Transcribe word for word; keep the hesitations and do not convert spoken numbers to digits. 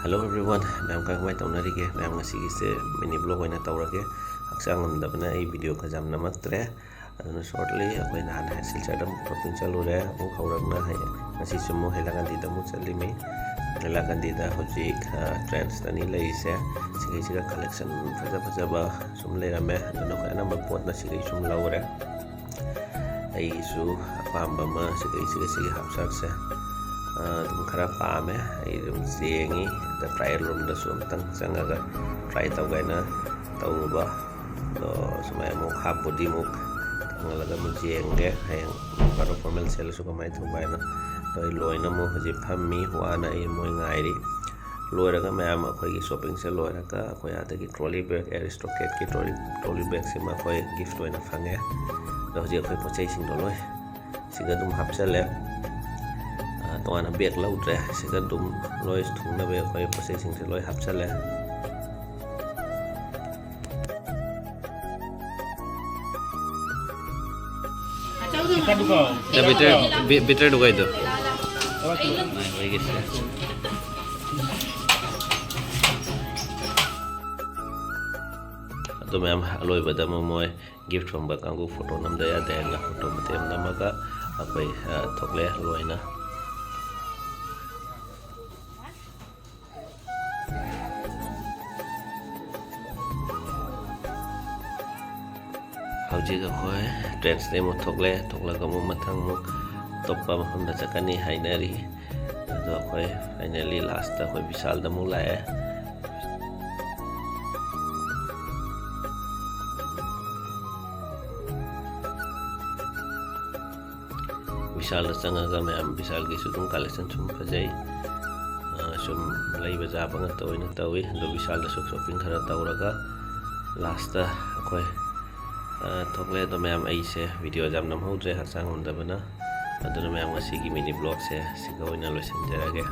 Hello everyone, ꯃꯌꯥꯝ ꯀꯃꯥꯏ ꯀꯃꯥꯏ ꯇꯧꯅꯔꯤꯒꯦ? ꯃꯌꯥꯝ ꯉꯁꯤꯒꯤꯁꯦ mini vlog ꯑꯣꯏꯅ ꯇꯧꯔꯒꯦ꯫ ꯍꯛꯆꯥꯡ ꯉꯝꯗꯕꯅ ꯑꯩ video ꯈꯖꯥꯝ ꯅꯝꯃꯛꯇ꯭ꯔꯦ꯫ ꯑꯗꯨꯅ shortly ꯑꯩꯈꯣꯏ ꯅꯍꯥꯟ ꯁꯤꯜꯆꯔꯗ shopping ꯆꯠꯂꯨꯔꯦ꯫ ꯑꯃꯨꯛ ꯍꯧꯔꯛꯅ ꯍꯌꯦꯡ ꯉꯁꯤꯁꯨ ꯑꯃꯨꯛ ꯍꯩꯂꯥꯀꯥꯟꯗꯤꯗ ꯑꯃꯨꯛ ꯆꯠꯂꯤꯃꯤ꯫ ꯍꯩꯂꯥꯀꯥꯟꯗꯤꯗ ꯍꯧꯖꯤꯛ, ꯑ, trendsꯇꯅꯤ ꯂꯩꯔꯤꯁꯦ꯫ ꯁꯤꯈꯩꯁꯤꯒ collection ꯐꯖ ꯐꯖꯕ ꯁꯨꯝ ꯂꯩꯔꯝꯃꯦ꯫ ꯑꯗꯨꯅ ꯑꯩꯈꯣꯏ ꯑꯅꯝꯕ ꯄꯣꯠꯅ ꯁꯤꯈꯩ ꯁꯨꯝ ꯂꯧꯔꯦ꯫ ꯑꯩꯒꯤꯁꯨ ꯑꯄꯥꯝꯕ ꯑꯃ ꯁꯤꯗꯩꯁꯤꯒ ꯁꯤꯒꯤ half shirtꯁꯦ, ꯑ, ꯑꯗꯨꯝ ꯈꯔ ꯄꯥꯝꯃꯦ꯫ ꯑꯩ ꯑꯗꯨꯝ ꯌꯦꯡꯉꯤ꯫ ꯑꯗ trial roomꯗꯁꯨ ꯑꯝꯇꯪ ꯆꯪꯉꯒ try ꯇꯧꯒꯦꯅ ꯇꯧꯔꯨꯕ꯫ ꯑꯗꯣ ꯁꯨꯃꯥꯏꯅ ꯑꯃꯨꯛ half body ꯑꯃꯨꯛ ꯊꯥꯡꯒꯠꯂꯒ ꯑꯃꯨꯛ ꯌꯦꯡꯒꯦ꯫ ꯍꯌꯦꯡ ꯅꯣꯡ ꯐꯥꯗꯣꯛ formal ꯁꯦꯠꯂꯁꯨ ꯀꯃꯥꯏꯅ ꯇꯧꯕ ꯍꯥꯏꯅ꯫ ꯑꯗꯣ ꯑꯩ ꯂꯣꯏꯅ ꯑꯃꯨꯛ ꯍꯧꯖꯤꯛ ꯐꯝꯃꯤ, ꯋꯥꯅ ꯑꯩ ꯃꯣꯏ ꯉꯥꯏꯔꯤ꯫ ꯂꯣꯏꯔꯒ ꯃꯌꯥꯝ ꯑꯩꯈꯣꯏꯒꯤ shoppingꯁꯦ ꯂꯣꯏꯔꯒ ꯑꯩꯈꯣꯏ ꯑꯥꯗꯒꯤ trolley bag, Aristocratꯀꯤ trolley, trolley bagꯁꯤꯃ ꯑꯩꯈꯣꯏ gift ꯑꯣꯏꯅ ꯐꯪꯉꯦ꯫ ꯑꯗꯣ ꯍꯧꯖꯤꯛ ꯑꯩꯈꯣꯏ ꯄꯣꯠ ꯆꯩꯁꯤꯡꯗꯣ ꯂꯣꯏ ꯁꯤꯗ ꯑꯗꯨꯝ ꯍꯥꯞꯆꯜꯂꯦ꯫ ꯑ, ꯇꯣꯉꯥꯟꯅ bag ꯂꯧꯗ꯭ꯔꯦ꯫ ꯁꯤꯗ ꯑꯗꯨꯝ ꯂꯣꯏ ꯊꯨꯡꯅꯕ ꯑꯩꯈꯣꯏ ꯄꯣꯠ ꯆꯩꯁꯤꯡꯁꯦ ꯂꯣꯏ ꯍꯥꯞꯆꯜꯂꯦ꯫ ꯕꯤꯇꯔ, ꯕꯤ-, ꯕꯤꯇꯔꯗꯨ ꯀꯩꯗꯣ? ꯑꯗꯨ ꯃꯌꯥꯝ ꯑꯂꯣꯏꯕꯗ ꯑꯃꯨꯛ ꯃꯣꯏ gift ꯐꯪꯕ ꯀꯥꯡꯕꯨ photo ꯅꯝꯗ ꯌꯥꯗꯦ ꯍꯥꯏꯅ photo ꯃꯇꯦꯛ ꯑꯃ ꯅꯝꯃꯒ ꯑꯩꯈꯣꯏ, ꯑ, ꯊꯣꯛꯂꯛꯑꯦ ꯂꯣꯏꯅ꯫ ꯍꯧꯖꯤꯛ ꯑꯩꯈꯣꯏ trendsꯇꯩ ꯑꯃꯨꯛ ꯊꯣꯛꯂꯦ꯫ ꯊꯣꯛꯂꯒ ꯑꯃꯨꯛ ꯃꯊꯪ ꯑꯃꯨꯛ ꯑꯇꯣꯞꯄ ꯃꯐꯝꯗ ꯆꯠꯀꯅꯤ ꯍꯥꯏꯅꯔꯤ꯫ ꯑꯗꯣ ꯑꯩꯈꯣꯏ finally lastꯇ ꯑꯩꯈꯣꯏ ꯕꯤꯁꯥꯜꯗ ꯑꯃꯨꯛ ꯂꯥꯛꯑꯦ꯫ ꯕꯤꯁꯥꯜꯗ ꯆꯪꯉꯒ ꯃꯌꯥꯝ ꯕꯤꯁꯥꯜꯒꯤꯁꯨ ꯑꯗꯨꯝ collection ꯁꯨꯝ ꯐꯖꯩ꯫ ꯑ, ꯁꯨꯝ ꯂꯩꯕ ꯆꯥꯕ ꯉꯥꯛꯇ ꯑꯣꯏꯅ ꯇꯧꯏ꯫ ꯑꯗꯣ ꯕꯤꯁꯥꯜꯗꯁꯨ shopping ꯈꯔ ꯇꯧꯔꯒ lastꯇ ꯑꯩꯈꯣꯏ, ꯑ, ꯊꯣꯛꯂꯛꯑꯦ꯫ ꯑꯗꯣ ꯃꯌꯥꯝ ꯑꯩꯁꯦ video ꯌꯥꯝ ꯅꯝꯍꯧꯗ꯭ꯔꯦ ꯍꯛꯆꯥꯡ ꯉꯝꯗꯕꯅ꯫ ꯑꯗꯨꯅ ꯃꯌꯥꯝ ꯉꯁꯤꯒꯤ mini vlogꯁꯦ ꯁꯤꯒ ꯑꯣꯏꯅ ꯂꯣꯏꯁꯤꯟꯖꯔꯒꯦ꯫